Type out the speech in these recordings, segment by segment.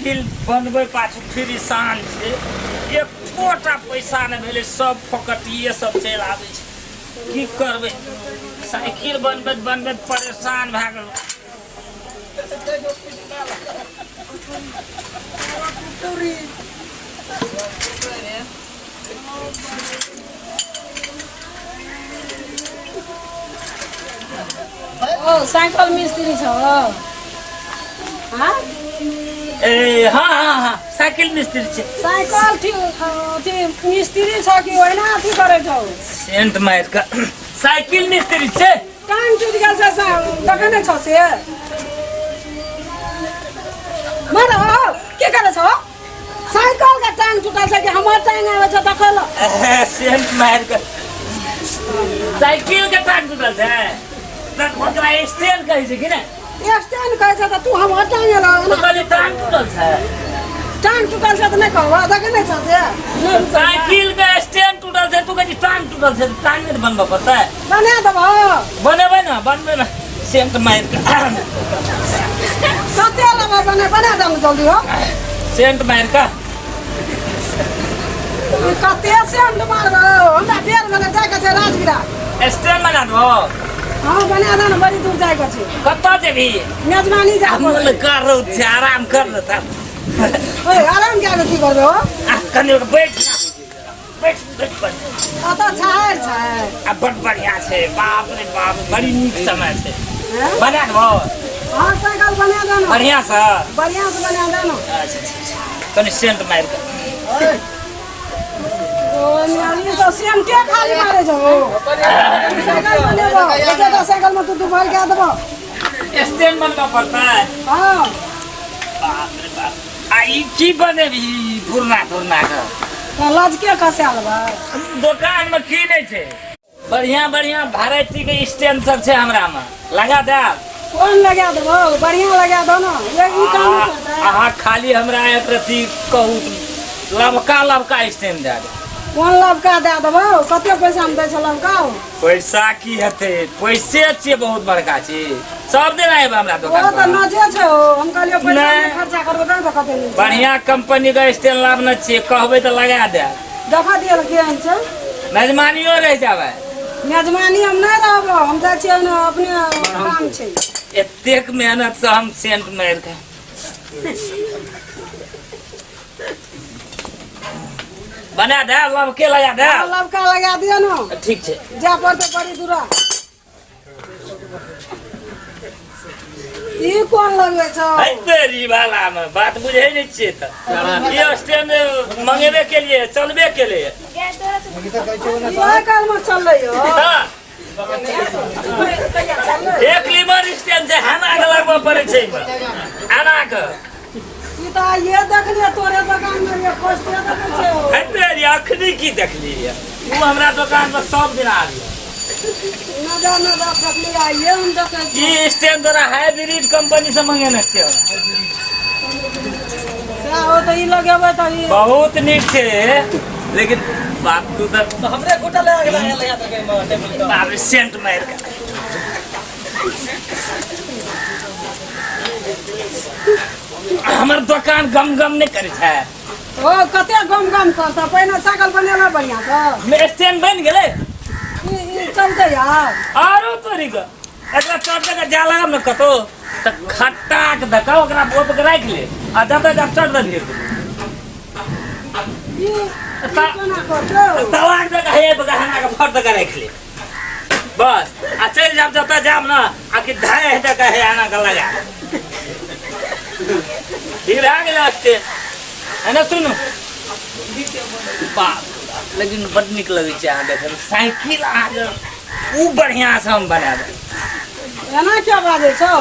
Cycle बनबै पाछू फिरिसान छै, एकोटा पैसा नहि भेलै, सब फोकटिए सब चलि आबै छै। की करबै, साइकिल बनबैत बनबैत परेशान भए गेलहुँ। ओ साइकिल मिस्त्री छौ? हाँ। ए हाँ हाँ हाँ, साइकिल मिस्त्री छै। साइकिल ठीक अथी मिस्त्री छौ कि ओहिना अथी करै छौ? सेंट मारि कऽ साइकिल मिस्त्री छै। टांग टूटि गेल छै से देखै नहि छौ से? मार के करै छौ? साइकिल के टांग टूटल छै कि हमर टांग आबै छै देखै लए? सेंट मारि कऽ साइकिल के टांग टूटल छै तऽ ओकरा स्टैंड कहै छै कि ने? स्टैंड कहै छै तऽ तू हमर टांग एलौ। तऽ कहलियै टांग टूटल छै। टांग टूटल छै तऽ नहि कहबऽ? देखै नहि छौ से नहि रुकै? साइकिल के स्टैंड टूटल छै, तू कहै छी टांग टूटल छै, तऽ टांग नहि बनबऽ पड़तै? बना देबऽ। बनेबै ने, बनबै ने, सेंट मारि कऽ। कते लेबऽ? बना बना दे जल्दी हो। सेंट मारि कऽ। ई कते सेंट मारबो? हमरा बेर भेलै, जाइके छै राजगिरा। स्टैंड बना देबो। हाँ, बना दे ने, बड़ी दूर जाइके छै। कतऽ जेबही? मेजबानी जाय। मन कर रहौ छै, आराम कर ने तब। ओए, आराम कए कऽ की करबै हो? आ कनि बैठ ना, बैठ बैठ बैठ। ओतऽ छाहरि छै। आ बड बढ़िया छै, बाप रे बाप, बड़ी नीक समय छै। हैं? बना देबो। हाँ, साइकिल बना दे ने। बढ़िया से। बढ़िया से बना दे ने। अच्छा ठीक छै, कनि सेंट मारि कऽ। ओ नियाली तो सेंटे खाली मारे छौ। साइकिल बनेबो एकेटा साइकिल में तू दुपहर कए देबो? स्टैंड बनबऽ पड़तै। हाँ। बाप रे बाप, आ ई की बनेबही पुरना तुरना के? तऽ लजके खसा लेबै। दोकान में की नहि छै? बढ़िया बढ़िया वेराइटी के स्टैंड सब छै हमरा में, लगा देब। कोन लगा देबो? बढ़िया लगा दो ने, ये ई काम नहि करतै। अहाँ खाली हमरा एक रत्ती कहू तऽ लबका लबका स्टैंड दए देब। कोन लबका दए देबो? कते पैसा मे दै छौ लबका? पैसा की हेतै, पैसे छियै बहुत बड़का चीज। सब दिन आयब हमरा ओ दोकान तऽ पर। नजे छै हो, हम कहलियै पैसा नहि। नहि खर्चा करबो तब तऽ कते नीक छै। बढ़िया कंपनी के स्टैंड लाबने छियै, कहबै तऽ लगा देब। देखा दिअ ने केहन छै। मेजबानियो रहि जाबै। मेजबानी हम नहि रहबो, हम जाइ छियै ने, अपने काम छै। एतेक मेहनत से हम सेंट मारि कऽ बना दे, लबके लगा दे। हाँ, लबका लगा दिअ ने। ठीक छै। जाय पड़तै बड़ी दूरा। ई कोन लगबै छौ? है तेरी वाला में बात बुझै नहि छियै तऽ ई स्टैंड मंगेबे के लिए चलबे के लिए। ई आइ काल्हिमे चललै यौ। हाँ, एक लीवर स्टैंड छै, हना के लगबऽ पड़ै छै एहिमे। एना के। ई तऽ आइये देखलियै तोरे दोकान मे, ये फर्स्टे देखै छै। है तेरी, अखनी की देखलियै? ओ हमरा दोकान पर सब दिन आबियै। नजर नजर देखलियै, आइये हम देखै छी। ई स्टैंड तोरा हाइब्रिड कंपनी से मंगेने छियौ। सएह हो तऽ ई लगेबै तऽ ई बहुत नीक छै, लेकिन बाप तू तऽ हमरे गोटा लगा के लगा लगा देलकै एहिमे टेबुल पर। बाप रे, सेंट मारि कऽ हमर दोकान गम गम नहि करै छै। ओ कते गम गम करतऽ? पहिने साइकिल बनेलऽ बढ़िआँ सँ। स्टैंड बनि गेलै। ई ई चलतै यार? आरो तोरी के एकरा चढ़ दऽ जा लागब ने कतौ तऽ खट्टाक दऽ कऽ ओकरा बोप के राखि ले आ जतऽ जा चढ़ दऽ गिर ई ई केना करतौ? तलाक दऽ कऽ हे बगा के फट दऽ कऽ राखि ले बस, आ चलि जाब जतऽ जाब ने, आ कि धाय दऽ कऽ हे एना कऽ लगा। ठीक भए गेलै स्टैंड है ने? सुनू बाप, लेकिन बड नीक लगै छै अहाँ देखैमे साइकिल अहाँके, ओ बढ़िआँ से हम बना देब। एना क्या बाजै छौ?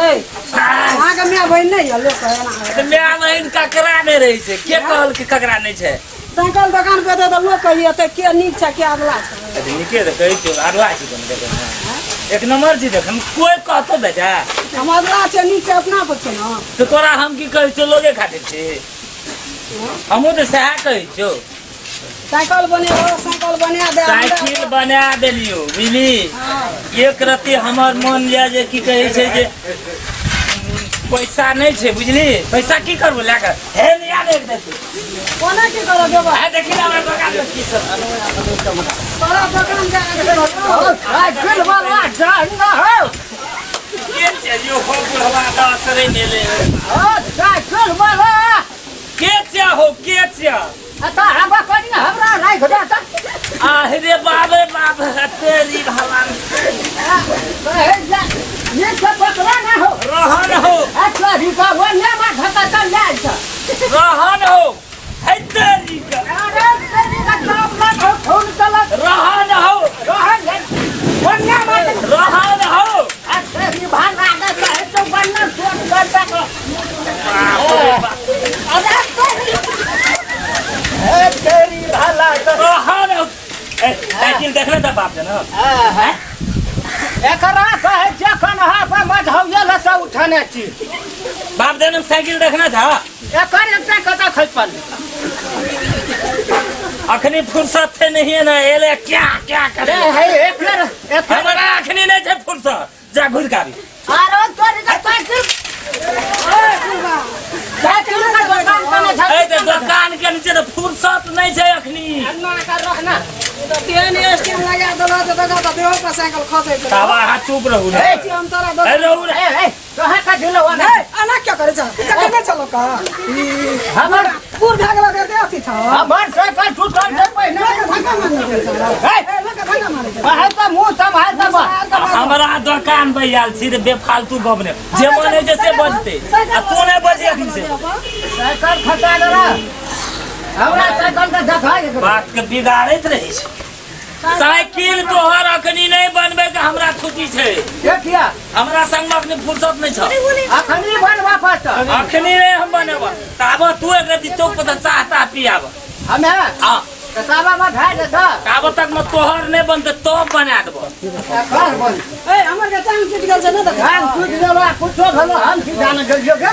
ए, अहाँके माय बहिन नहि यऽ लोक एना? तऽ माय बहिन ककरा नहि रहै छै? के कहल कि ककरा नहि छै? साइकिल दोकान पे तऽ लोक कहिए तऽ के नीक छै, के अगला छै? अच्छा, नीके तऽ कहै छियौ, अगला छी कोनो देखैमे एक नंबर छी देखैमे, कोइ कहतो बेटा? हम अगला छै नीक छै अपना पर छै ने। तऽ तोरा हम की कहै छियौ, लोगे खातिर छी? हमहूँ तऽ सएह कहै छियौ। साइकिल बनेबो, साइकिल बना दे हमरा। साइकिल बना देलियौ, बुझली? हाँ। एक रत्ती हमर मन यऽ जे की कहै छै जे पैसा नहीं छे बुझली पैसा की करबो लए के हे नहीं आने के देते कोना की करब देबा आ देखी ना हमरा दोकान में की सब तोरा दोकान जा के साइकिल वाला जान हो के छै यो हो बुढ़वा का असरे मेले ओ साइकिल वाला के छै हो के छै अता हमरा कनी हमरा राख दे त आहरे बाबे बाप तेरी भगवान कहे जा ये सब पकड़ा ना हो रहन हो अच्छा रिका वो ना मा धक्का चल जाए छ रहन हो है तेरी का अरे तेरी का काम ना हो खून चलत रहन हो रहन वन्या मा रहन हो अच्छा रिभा ना दे कहे तो वन्ना छोड़ कर दे बाप रे बाप अरे तेरी ए तेरी भला तो रहन हो ए साइकिल देखले त बाप जन हैं एकरा कहे जखन हाथ मझौया लसा उठाने छी बाप जन साइकिल देखना था एकर एकटा कता खसि पड़लै अखनी फुर्सत थे नहीं है ना एले क्या क्या करे ए हे एकर एकर हमरा अखनी नहीं छै फुर्सत जा घुर के आबी आरो तोरी के साइकिल साइकिल के दोकान कने छै ए तऽ दोकान के नीचे तऽ फुर्सत नहीं छै अखनी अन्ना कर रहना तेहन स्टीम लगा देलह तऽ देखऽ तऽ देहो पर साइकिल खसै छै तब अहाँ चुप रहू ने ए, छी हम तोरा ए दोकान रहू ने ए ए तोहे का दिलो ए एना क्या करै छ केने चलो का हमर पूर भए गेल दे अथी छ हमर साइकिल टूटल छै पहिने लऽ के धक्का मारै छै ए ए लऽ के धक्का मारै छै कहे तऽ मुँह सम्हार दबा हमरा दोकान पर आयल छी रे बेफालतू गप ने जे मन होइ छै से बजतै आ तू नहि बजे अखन से साइकिल खसा देला हमरा साइकिल के देखा बात के बिगाड़ैत रहै छै साइकिल तोहर अखनी नहि बनबै के हमरा छुट्टी छै के किया हमरा संग में अखनी फुर्सत नहि छ अखनी बनवा पड़त अखनी नहि हम बनेब ताब तू एक रति चौक पर तऽ चाह ताह पियाब हमे हाँ कताबा में भए जेतऽ ताब तक में तोहर नहि बनतै तब बना देबो एकर बन ए हमर के टांग टूटि गेल छै ने देखा धान टूटि गेलो आ कुछो भेलो हम की जाने गेलियो गे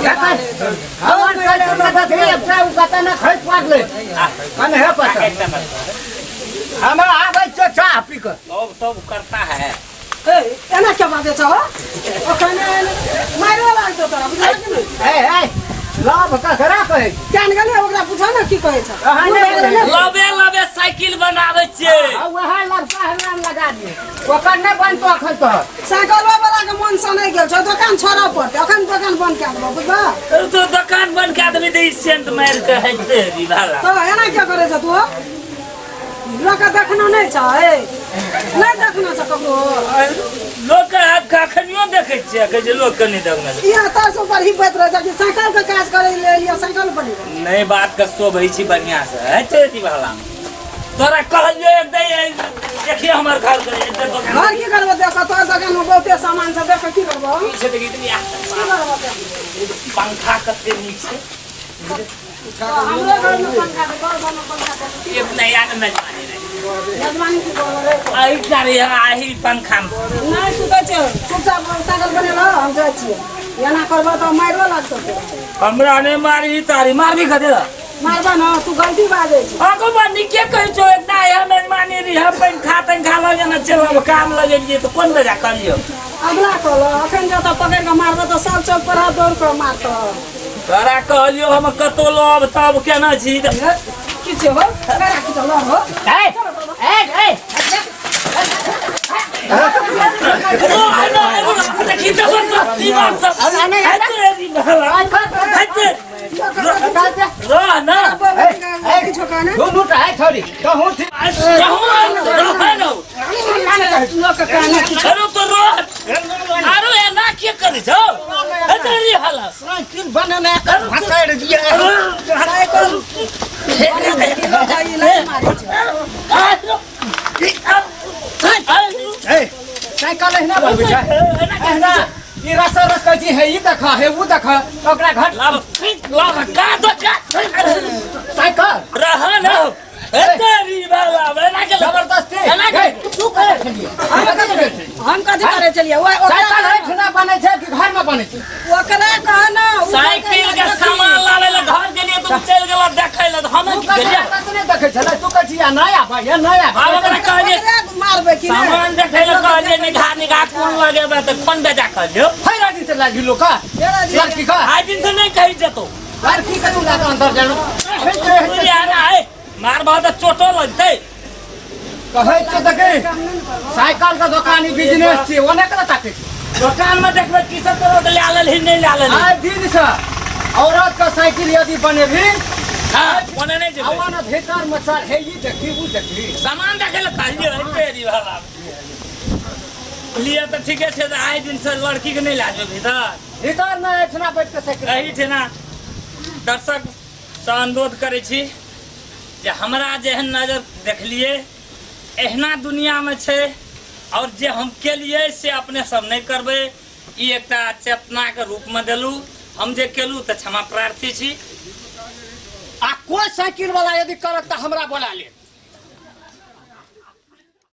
हमर साइकिल के देखी एकटा उ कतऽ ने खसि पड़लै कन्हे पर से। एक नंबर हमरा आबै छै चाह पी कऽ तब तब करता है ए एना क्या बाजै छ हो अखन मारो लागतो तोरा बुझल कि नहि ए ए लाभ ककरा कहै छै? केहन गेलै ओकरा पूछऽ ने की कहै छ अहाँ नहि बुझलियै। लबे लबे साइकिल बनाबै छियै आ वएह लड़का हमरा लगा दिए ओकर नहि बनतो अखन तोहर साइकिलवा वाला के मन सनै गेल छ दोकान छोड़ऽ पड़तै अखन दोकान बंद कए देबौ बुझबा तो दोकान बंद कए देबै तऽ ई सेंट मारि कऽ हेतै री भाला तऽ एना क्या करै छ तू लोक के देखना नहि छ ए नहि देखना छ ककरो लोक कखनियो देखै छियै कहै छै लोक के नहि देखना छै। यहाँ तर से ऊपर हिपैत रहै छ कि साइकिल के काज करै ले या साइकिल बनेबै नहि बात के शोभै छी बढ़िआँ से हेतै री भाला तोरा कहलियो एक दे देखिए हमर घर के एक दे दोकान घर की करबो देख तोहर दोकान में बहुते सामान छ देख की करबो की छै देखी तनी आ, की करबो देख? पंखा कते नीक छै हमरो घर में पंखा छै घर में पंखा छै एक नया ने मेजबानी रहे यजमानी की करबो रे अही करे आही पंखा में नहि सुतै छै चुपचाप साइकिल बनेलह हम जाइ छियै एना करबो तऽ मारियो लागतौ तोरा। हमरा नहि मारबी तारी मारबी कते मारबा न तू गलती बाजै छै आगो बा नीके कहै छौ एकटा यहाँ मेजबानी रही पंखा तंखा लगे ना चलब काम लगेलियै तऽ कोन बेजा करियौ अगला कहलह अखन जतऽ पकड़ि कऽ मारबो तऽ सब चौक पर दौड़ कऽ मारतौ तोरा कहलियौ हम कतौ लब तब केना छी की छै हो करा की चल हो ए ए ए देखी जबरदस्ती बात सब हेतै रह ना किछो कहने दुनू टा है छोरी कहूँ छी रह ना लोक कहने किछो अरे तो रह अरे एना के करै छौ हेतै री हालत साइकिल बनेने एकर भसैड़ दिए साइकिल लोक ई लाइन मारै छै ए साइकिल एहिना बनबै छै एहिना ई रस रस कहै छी हे ई देख हे ऊ देख ओकरा घर लाब लाब का दो का साइकिल रह ना हेतै री बाबा एना के जबरदस्ती एना के ए, तू करे छलियै हम कथी करे छलियै? हम कथी करै छलियै ओकरा साइकिल एहिठिना बनै छै कि घरमे बनै छै ओकरा कह न उ साइकिल के सामान लाबै ले घर गेलियै तऽ चलि गेल देखै ले तऽ हम तू की गेलियै कथी नहि देखै छलै तू कहै छी नहि आबै नहि आब आबै ओकरा कहलियै ओकरा मारबै कि नहि? सामान देखै लए कहलियै, निगाह निगाह कोन लगेबै तऽ कोन बेजा कहलियौ? है राजी से लागी लोग का डेरा जी। लड़की का आइ दिन से नहि कहि जेतौ। लड़की का तू लागा अंदर जानो। मारबह तऽ चोटो लगतै। कहै छै देखी, साइकिल के दोकान ई बिजनेस छी, ओने केना ताकै छी? दोकान में देखबै की सब तोरा के लए लेलही, नहि लए लेलही। आइ दिन से औरत के साइकिल यदि बनेबही, हाँ, ओने नहि जेबै। आ ओने भीतर में चल, हे ई देखी ऊ देखी। सामान देखै लए कहलियै, है तेरी भला। लिअ तऽ ठीके छै, तऽ आइ दिन से लड़की के नहि लए जेबै भीतर। भीतर नहि, एहिठिना बैठ के साइकिल। एहिठिना दर्शक से अनुरोध करै छी जे हमरा जेहन नजर देखलियै एहिना दुनियामे छै, और जे हम केलियै से अपने सब नहि करबै। ई एकटा चेतनाके रूपमे देलहुँ। हम जे केलहुँ तऽ क्षमा प्रार्थी छी। आ कोइ साइकिल वाला यदि करत तऽ हमरा बोला लेत।